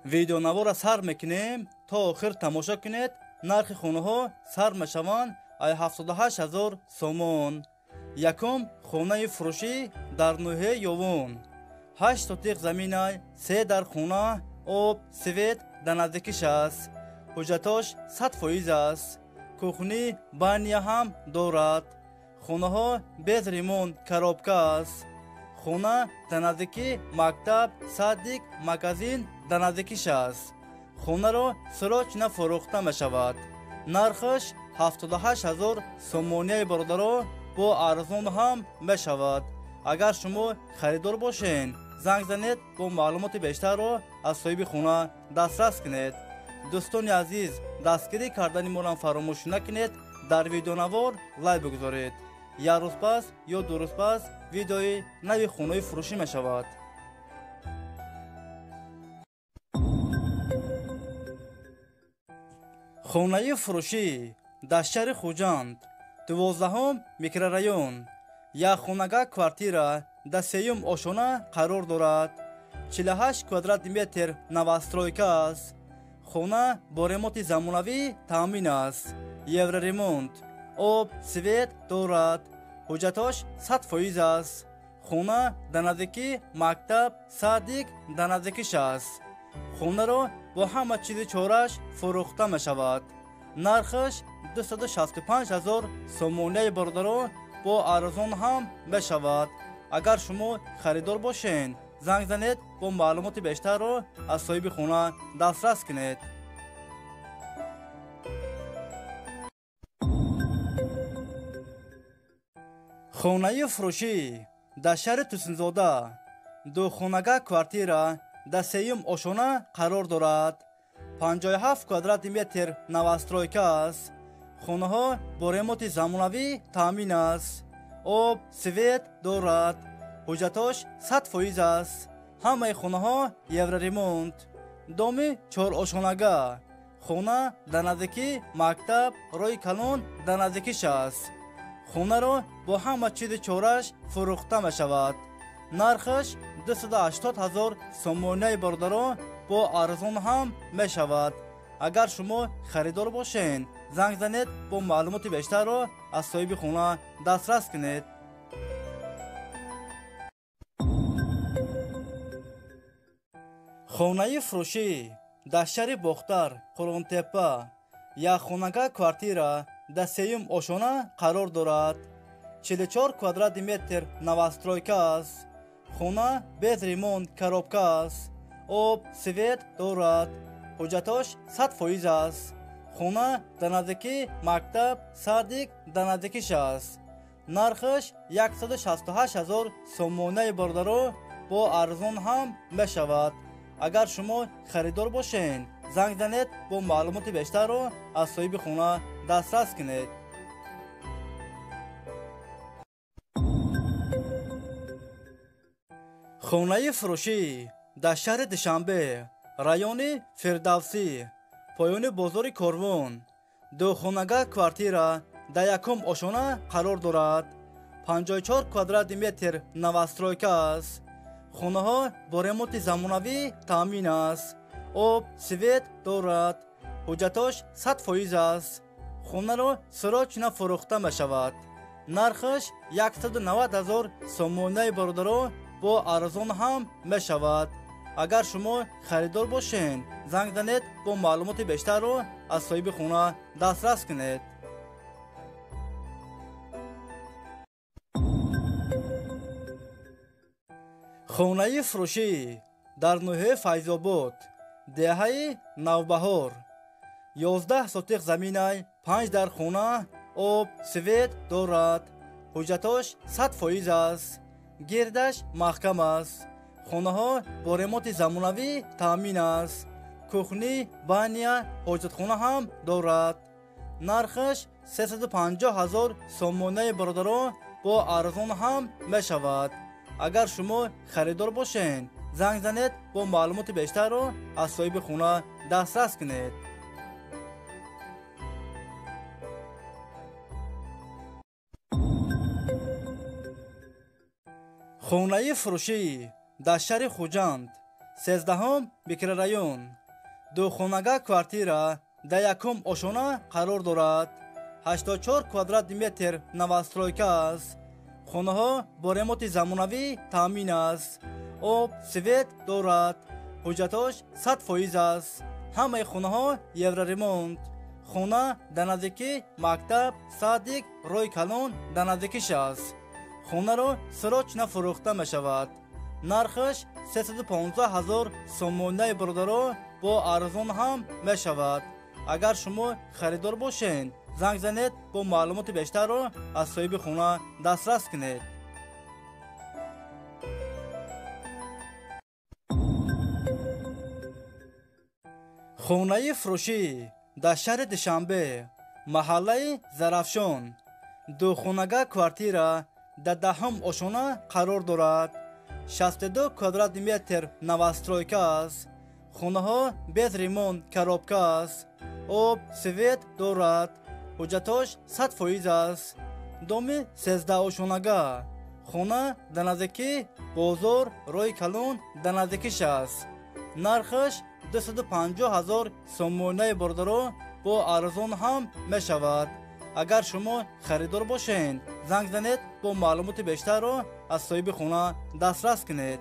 Видеонавора сар мекунем, то охир тамошо кунед. Нархи хонаҳо сар мешаванд ай 78 ҳазор сомон. Якум хонаи фурӯшӣ дар ноҳияи Ёвон. 8 сотиқ заминай, 3 дар хона, об, свет дар наздикиш аст. Ҳуҷҷатош 100% аст. Кухни, баня ҳам дорад. Хонаҳо без ремонт, коробка аст. Хона дар наздики мактаб, садик, магазин дар наздикиш аст. Хонаро срочно фурӯхта мешавад. Нархаш 78 ҳазор сомонияи бародаро, бо арзон ҳам мешавад. Агар шумо харидор бошед, занг занед, бо маълумоти бештарро аз соҳиби хона дастрас кунед. Дӯстони азиз, дастгирӣ кардани моро фаромӯш накунед, дар видеонавор лайк бигузоред. Як рӯз пас ё 2 рӯз пас видеои нави хонаи фурӯшӣ мешавад. Хонаи фурӯшӣ дар шаҳри Хуҷанд, 12 микрорайон, як хонага квартира дар 3-юм ошона қарор дорад. 48 квадрат метр новостройка аст. Хона бо ремонти замонавӣ таъмин аст. Евроремонт, об, свет дорад. Ҳуҷҷатош 100% аст. Хона дар наздики мактаб, садик дар наздикиш аст. Хонаро бо ҳама чизи чораш фурӯхта мешавад. Нархаш 265 ҳазор сомонияи бародаро, бо арзон ҳам мешавад. Агар шумо харидор бошед, занг занед, бо маълумоти бештарро аз соҳиби хона дастрас кунед. Хонаи фурӯшӣ дар шаҳри Тусинзода, духонага квартира дар 3-юм ошона қарор дорад. 57 квадрати метр новостройка аст. Хонаҳо бо ремонти замонавӣ таъмин аст. Об, свет дорад. Ҳуҷҷатош 100% аст. Ҳамаи хонаҳо евроремонт. Доми чорошонага. Хона дар наздики мактаб, роҳи калон дар наздикиш аст. Хонаро бо ҳама чизи чораш фурӯхта мешавад. Нархаш 280 ҳазор сомонияи бародаро, бо арзон ҳам мешавад. Агар шумо харидор бошед, занг занед, бо маълумоти бештарро аз соҳиби хона дастрас кунед. Хонаи фурӯшӣ дар шаҳри Бохтар, Қурғонтеппа, як хонага квартира дар 3-юм ошона қарор дорад. 44 квадрати метр новостройка аст. Хона без ремонт, коробка аст. Об, свет дорад. Ҳуҷҷатош 100% аст. Хона дар наздики мактаб, садик дар наздикиш аст. Нархаш 168 ҳазор сомонаи бародаро, бо арзон ҳам мешавад. Агар шумо харидор бошед, занг занед, бо маълумоти бештарро аз соҳиби хона дастрас кунед. Хонаи фурӯшӣ дар шаҳри Душанбе, райони Фирдавсӣ, поёни бозори Корвон, духонага квартира дар 1-ум ошона қарор дорад. 54 квадрати метр новостройка аст. Хонаҳо бо ремонти замонавӣ таъмин аст. Об, свет дорад. Ҳуҷҷатош 100% аст. Хонаро срочно фурӯхта мешавад. Нархаш 190 ҳазор сомонаи бародаро, бо арзон ҳам мешавад. Агар шумо харидор бошед, занг занед, бо маълумоти бештарро аз соҳиби хона дастрас кунед. Хонаи фурӯшӣ дар ноҳияи Файзобод, деҳаи Навбаҳор, 11 сотиқ заминай, 5 дар хона, об, свет дорад. Ҳуҷҷатош 100% аст. Гирдаш маҳкам аст. Хонаҳо бо ремонти замонавӣ таъмин аст. Кухни, баня, ҳоҷатхона ҳам дорад. Нархаш 350 ҳазор сомонаи бародаро, бо арзон ҳам мешавад. Агар шумо харидор бошед, занг занед, бо маълумоти бештарро аз соҳиби хона дастрас кунед. Хонаи фурӯшӣ дар шаҳри Хуҷанд, 13 микрорайон. Духонага квартира дар якум ошона қарор дорад. 84 квадрат метр новостройка аст. Хонаҳо бо ремонти замонавӣ таъмин аст. Об, свет дорад. Ҳуҷҷатош 100% аст. Ҳамаи хонаҳо евроремонт. Хона дар наздикӣ мактаб, садик, роҳи калон дар наздикиш аст. Хонаро срочно фурӯхта мешавад. Нархаш 315 000 сомонаи бародаро бо арзон ҳам мешавад. Агар шумо харидор бошед, занг занед, бо маълумоти бештарро аз соҳиби хона дастрас кунед. Хонаи фурӯшӣ дар шаҳри Душанбе, маҳаллаи Зарафшон. Духонага квартира дар 10 ошона қарор дорад. 62 квадрат метр новостройка аст. Хонаҳо без ремонт коробка аст. Об, свет дорад. Ҳуҷҷатош 100% аст. Доми 13 ошонага. Хона дар наздикӣ бозор, роҳи калон дар наздикиш аст. Нархаш 250 000 сомонаи бародаро бо арзон ҳам мешавад. Агар шумо харидор бошед, занг занед, бо маълумоти бештарро аз соҳиби хона дастрас кунед.